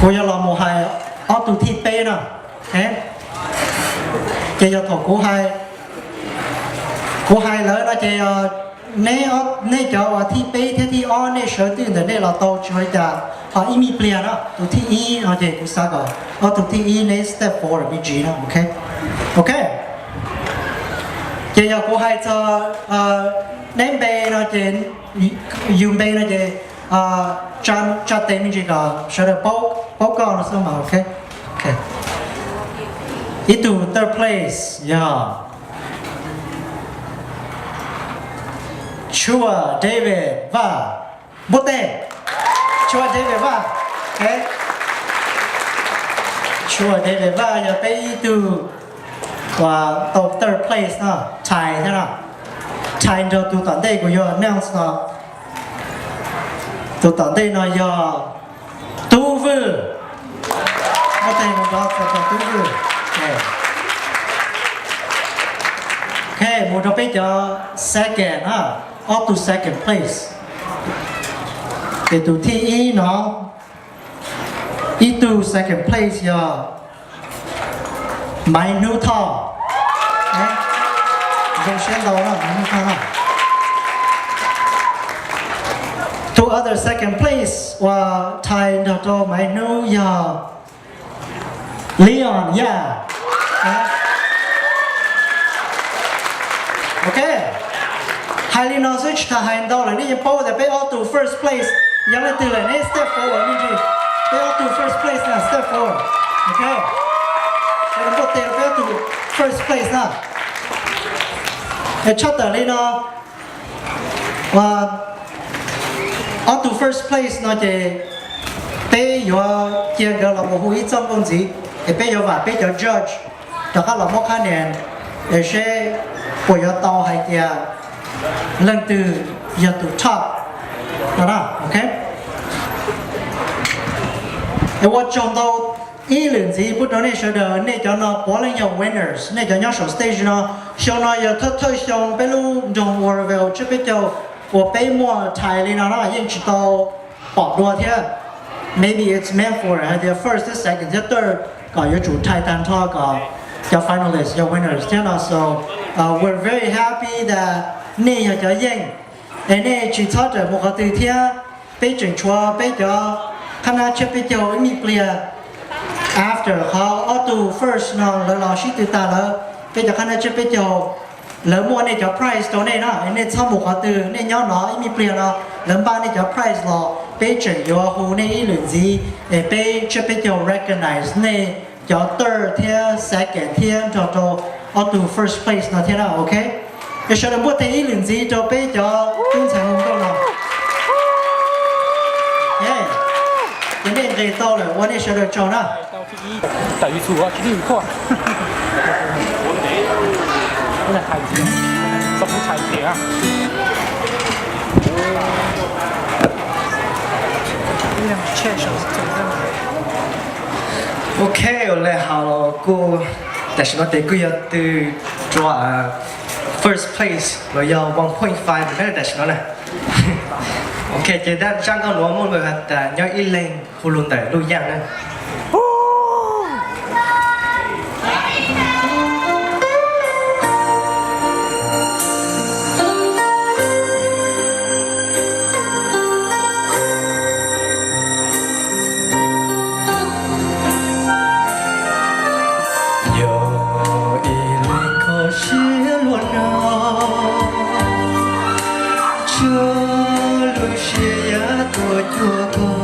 Kuv yuav los mus hais ob tug thib peb no. Ces yog thaum kuv hais, kuv hais lawm no ces neb, nej cov uas thib peb thiab thib ob nej sawv twj ntawm nej los tau tsis ua li cas. Ho ib me pliag no tus thib ib no ces kuv xav kom ob tug thib ib neb step forward me ntsis no, ok? Ok. Ces yog kuv hais txog neb npe no ces, yus npe no ces tsa tes me ntsis kom sawv daws paub koj no xwb mas, ok? Ib tug third place yog Tshuaj David Vaj. Npuaj teg. Tshuaj David Vaj. Tshuaj David Vaj yog peb ib tug uas tau third place no, tie thiab no. Tie nrog tus tom ntej kuv yuav announce no. Tus tom ntej no yog Tub Vwj. Npuaj teg mus rau Tub Vwj. Ok, mus rau peb cov second na, ob tug second place. Ces tus thib ib no, ib tug second place yog Maiv Hnub Thoj. Zoo siab ntau na Maiv Hnub Thoj na. Two other second place uas tie nrog rau Maiv Hnub yog Leon Yaj. Ok, hais li no xwb tsis tas hais ntau lawm, nej yeej paub tias peb ob tug first place yog leej twg lawm, neb step forward me ntsis. Peb ob tug first place na, step forward. Ok, npuaj teg peb ob tug first place na. Es tshaj tawm li no, ob tug first place no ces peb yuav cia nkawd los mus hu ib txoj nkauj ntxiv, es peb yuav vam peb cov judge rov qab los muab qhab nias, es seb puas yuav tau hais tias leej twg yog tus top no na, ok. Es ua tsaug ntau ib lwm ntxiv pub rau nej sawv daws, nej cov no puav leej yog winners, nej cov nyob saum stage no. Xyoo no yog thawj thawj xyoo peb lub nroog Oroville tsiab peb caug uas peb muaj tie li no na, yeej tsis tau pom dua thiab. Maybe it's meant for hais tias first thiab second thiab third kom yuav tsum tie tag nrho kom cov finalist yog winners thiab no. So we're very happy that nej yog cov yeej, es nej tsis txhob rawm mus qhov twg thiab. Peb tseem tshuav peb cov qhab nab tsiab peb caug ib me pliag. After qhov ob tug first no lawv los sib tw tag lawm, peb cov qhab nab tsiab peb caug lawv muaj nej cov prize rau nej na, es nej txhob mus qhov twg, nej nyob no ib me pliag no lawv npaj nej cov prize los, peb tseem yuav hu nej ib lwm ntxiv, es peb tsiab peb caug recognize nej cov third thiab second thiab nrog rau ob tug first place no thiab na, ok. Es sawv daws npuaj teg ib lwm ntxiv rau peb cov tub ntxhais hluas nkauj no. Ces nej nqis tau lawm, ua nej sawv daws tsaug na. Ok, ua li hais kuj tam sim no ces kuj yog tw rua first place los yog one point five million tam sim no na. Ok, ces zaj nkauj nuav muaj lus has tas nyob ib leeg hu lug ntawm Luj Yaaj na. Yog ib leeg kho siab luaj no, tsuav lub siab yav tuaj cuag koj.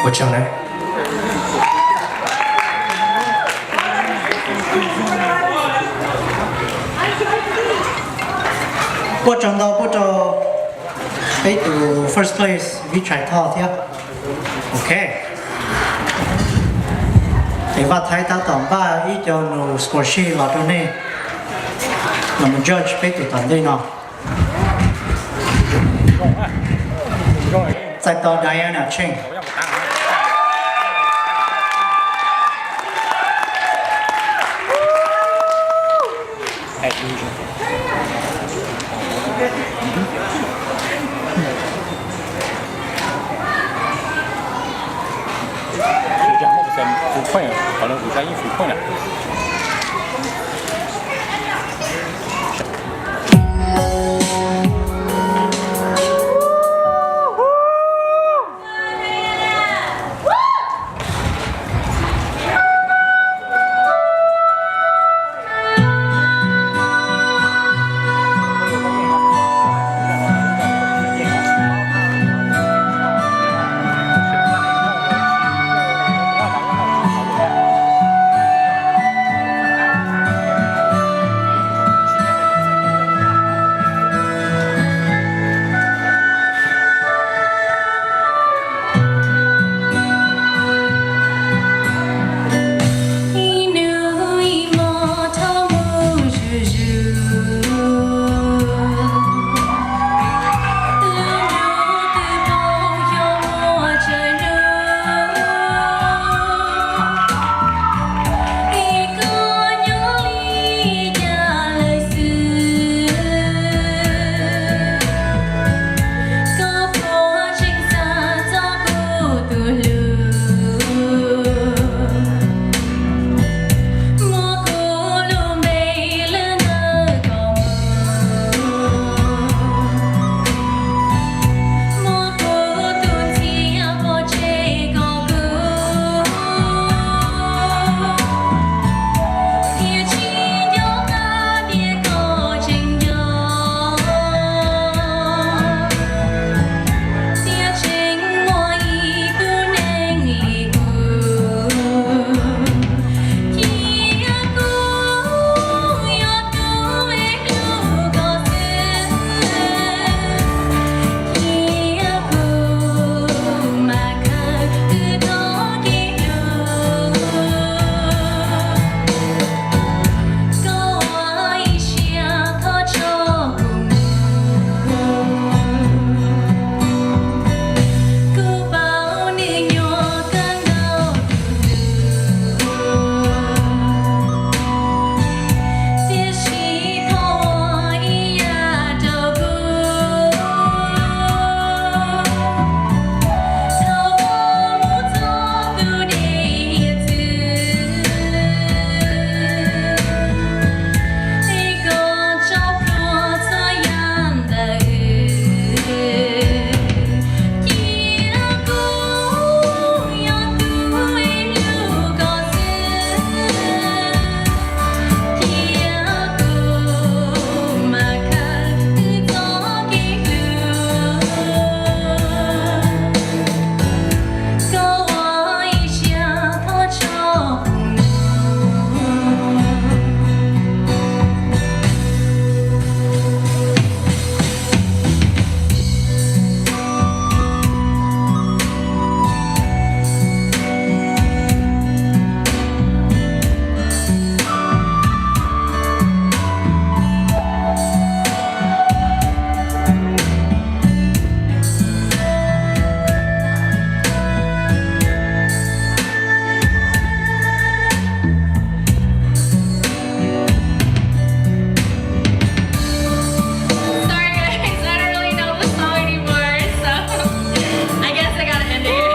Ua tsaug na. Ua tsaug ntau pub rau peb tus first place Vij Tshais Thoj thiab. Ok. Es Vaj Thaib tab tom npaj ib co nus score sheet los rau nej los mus judge peb tus tom ntej no. Txais tos Diana Cheng. Sorry, guys, I don't really know the song anymore, so I guess I gotta end it here.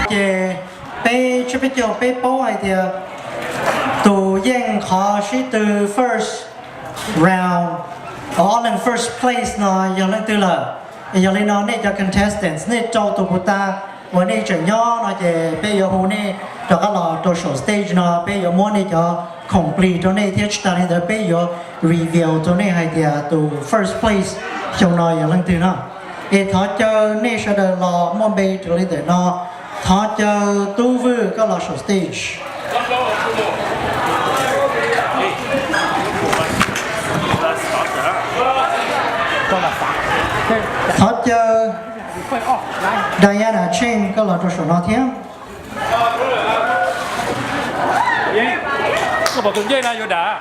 Ces peb tsib peb caug peb paub hais tias tus yeej qhov sib tw first round, ob leeg first place no yog leej twg lawm. Yog li no nej cov contestants, nej rau tus puas tag uas nej tseem nyob no ces peb yuav hu nej rov qab los rau saum stage no, peb yuav muab nej cov khoom plig rau nej thiab tsis tas li ntawd peb yuav reveal rau nej hais tias tus first place Xyoo no yog leej twg no? Es thov caw nej sawv daws los muaj npe raws li ntawm no. Thov caw Tub Vwj koj los saum stage. Thov caw Diana Chen koj los rau saum no thiab. Koj pom tus ncej no yuav dav.